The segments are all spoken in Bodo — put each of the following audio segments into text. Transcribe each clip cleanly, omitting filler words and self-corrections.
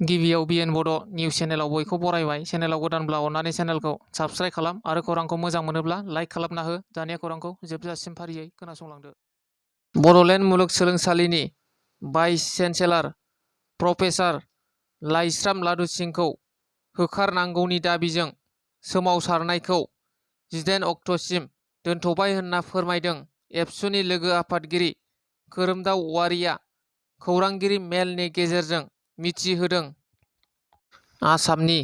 गिबियाव BTR बड' निउस चेनेलाव बयखौ बरायबाय। चेनेलाव गोदानब्ला अन्नानै चेनेलखौ साबस्क्राइब खालाम आरो खौरांखौ मोजां मोनोब्ला लाइक खालामना हो। दानिया खौरांखौ जोबजासिम फारियै खोनासंलांदो। बड'लेण्ड मुलुगसोलोंसालिनि भाइस चेन्सेलर प्रफेसार लाइस्राम लादु सिंहखौ होखारनांगौनि दाबिजों सोमावसारनायखौ 18 अक्ट'सिम दोनथ'बाय होनना फोरमायदों एबसुनि लोगो आफादगिरि खोरोमदाव औवारिया खौरांगिरि मेलनि गेजेरजों मिथिहोदों। आसामनि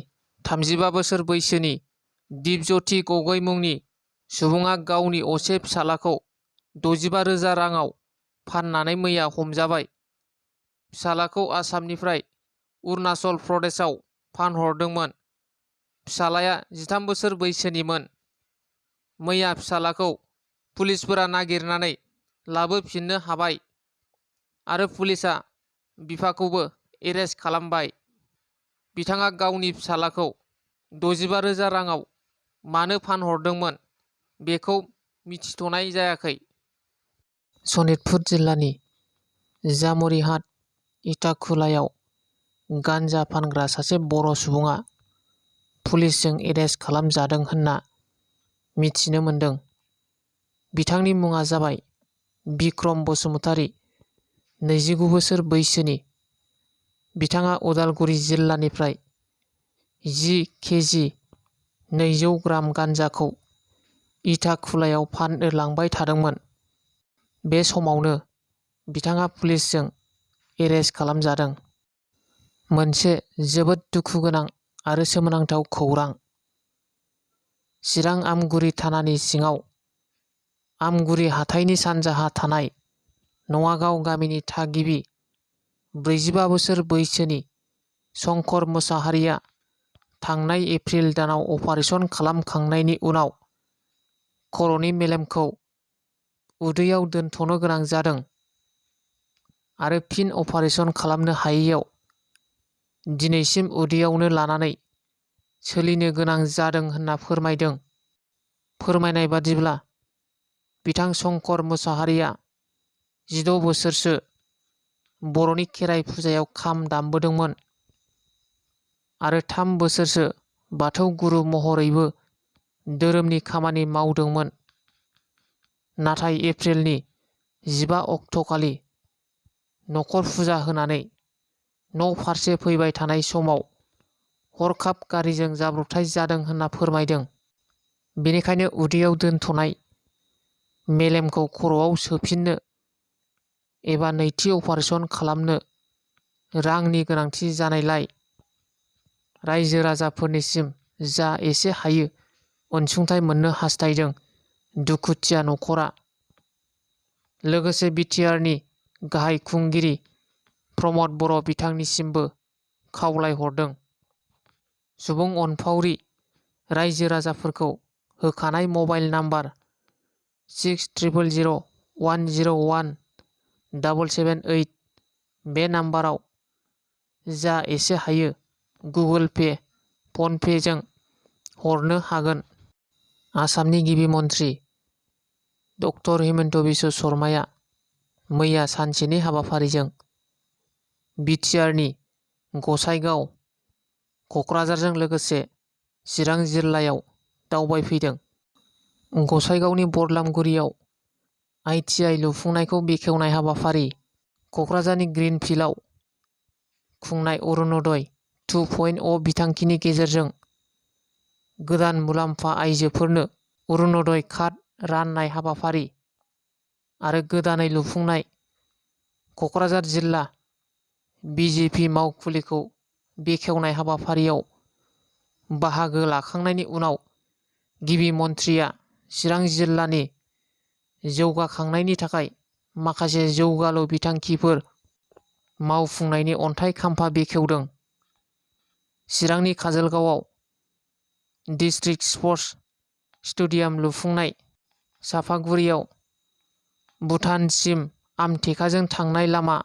35 बोसोर बैसोनि दिपज्यति गगৈ मुंनि सुबुङा गावनि असे फिसालाखौ 65,000 राङाव फाननानै मैया हमजाबाय। फिसालाखौ आसामनिफ्राय अरुणाचल प्रदेशआव फानहरदोंमोन। फिसालाया 13 बोसोर बैसोनिमोन। मैया फिसालाखौ पुलिसफोरा नागिरनानै लाबोफिननो हाबाय आरो पुलिसआ बिफाखौबो एरेस्ट खालामबाय। बिथाङा गावनि फिसालाखौ 65,000 राङाव मानो फानहरदोंमोन बेखौ मिथिथ'नाय जायाखै। सनितपुर जिल्लानि जामुरिहाट इटाखुलायाव गान्जा फानग्रा सासे बर' सुबुङा पुलिसजों एरेस्ट खालामजादों होनना मिथिनो मोन्दों। बिथांनि मुङा जाबाय बिक्रम बसुमतारी, 29 बोसोर बैसोनि। बिथाङा उदालगुरि जिल्लानिफ्राय 10 केजि 200 ग्राम गान्जाखौ इटाखुलायाव फाननो लांबाय थादोंमोन। बे समावनो बिथाङा पुलिसजों एरेस्ट खालामजादों। मोनसे जोबोद दुखु गोनां आरो सोमोनांथाव खौरां। चिरां आमगुरि थानानि सिङाव आमगुरि हाथाइनि सानजाहा थानाय नवागाव गामिनि थागिबि 45 बोसोर बैसोनि शंकर मोसाहारिया थांनाय एप्रिल दानाव अपारेशन खालामखांनायनि उनाव खर'नि मेलेमखौ उदैयाव दोनथ'नो गोनां जादों आरो फिन अपारेशन खालामनो हायैयाव दिनैसिम उदैयावनो लानानै सोलिनो गोनां जादों होनना फोरमायदों। फोरमायनाय बादिब्ला बिथां शंकर मोसाहारिया 16 बोसोरसो बर'नि खेराइ फुजायाव खाम दामबोदोंमोन आरो 3 बोसोरसो बाथौ गुरु महरैबो धोरोमनि खामानि मावदोंमोन। नाथाय एप्रिलनि 15 अक्ट'खालि न'खर फुजा होनानै न' फारसे फैबाय थानाय समाव हरखाब गारिजों जाब्रबथाय जादों होनना फोरमायदों। बेनिखायनो उदैयाव दोनथ'नाय मेलेमखौ खर'आव सोफिननो एबा नैथि अपारेशन खालामनो रांनि गोनांथि जानायलाय रायजो राजाफोरनिसिम जा एसे हायो अनसुंथाइ मोननो हास्थायदों दुखुथिया न'खरा। लोगोसे BTRनि गाहाय खुंगिरि प्रमद बर' बिथांनिसिमबो खावलायहरदों। सुबुं अनफावरि रायजो राजाफोरखौ होखानाय मबाइल नाम्बार 6000101778 बे नाम्बाराव जा एसे हायो गुगोल पे, फन पेजों हरनो हागोन। आसामनि गिबि मन्थ्रि डक्टर हिमन्त बिश्व शर्माया मैया सानसेनि हाबाफारिजों BTRनि गसाइगाव, क'क्राझारजों लोगोसे चिरां जिल्लायाव दावबायफैदों। गसाइगावनि बरलामगुरियाव ITI लुफुंनायखौ बेखेवनाय हाबाफारि, क'क्राझारनि ग्रीन फिल्डआव खुंनाय अरुणोदय 2.0 बिथांखिनि गेजेरजों गोदान मुलाम्फा आइजोफोरनो अरुणोदय कार्ड राननाय हाबाफारि आरो गोदानै लुफुंनाय क'क्राझार जिल्ला BJP मावखुलिखौ बेखेवनाय हाबाफारियाव बाहागो लाखांनायनि उनाव गिबि मन्थ्रिया चिरां जिल्लानि जौगाखांनायनि थाखाय माखासे जौगालु बिथांखिफोर मावफुंनायनि अन्थाइ खाम्फा बेखेवदों। चिरांनि काजलगावआव डिस्ट्रिक्ट स्पर्ट्स स्टेडियाम लुफुंनाय, चापागुरियाव भुटानसिम आमटेकाजों थांनाय लामा,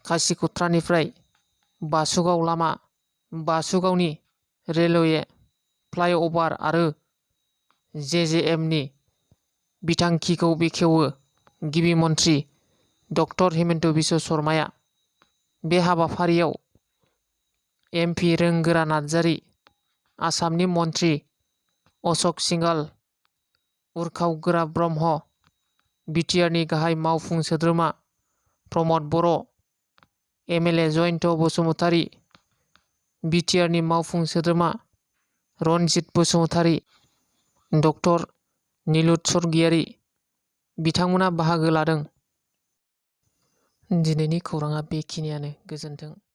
खासिक'त्रानिफ्राय बासुगाव लामा, बासुगावनि रेलवे फ्लाइअभार आरो JJMनि बिथांखिखौ बेखेवो गिबि मन्थ्रि डक्टर हिमन्त बिश्व शर्माया। बे हाबाफारियाव MP रोंगोरा नार्जारि, आसामनि मन्त्रि अशक सिंघाल, उर्खाव गोरा ब्रह्म, BTRनि गाहाय मावफुं सोद्रोमा प्रमद बर', MLA जयन्त बसुमतारी, BTRनि मावफुं सोद्रोमा रनजित बसुमतारी, डक्टर निलुत सरगियारि बिथांमोना बाहागो लादों। दिनैनि खौराङा बेखिनियानो। गोजोन्थों।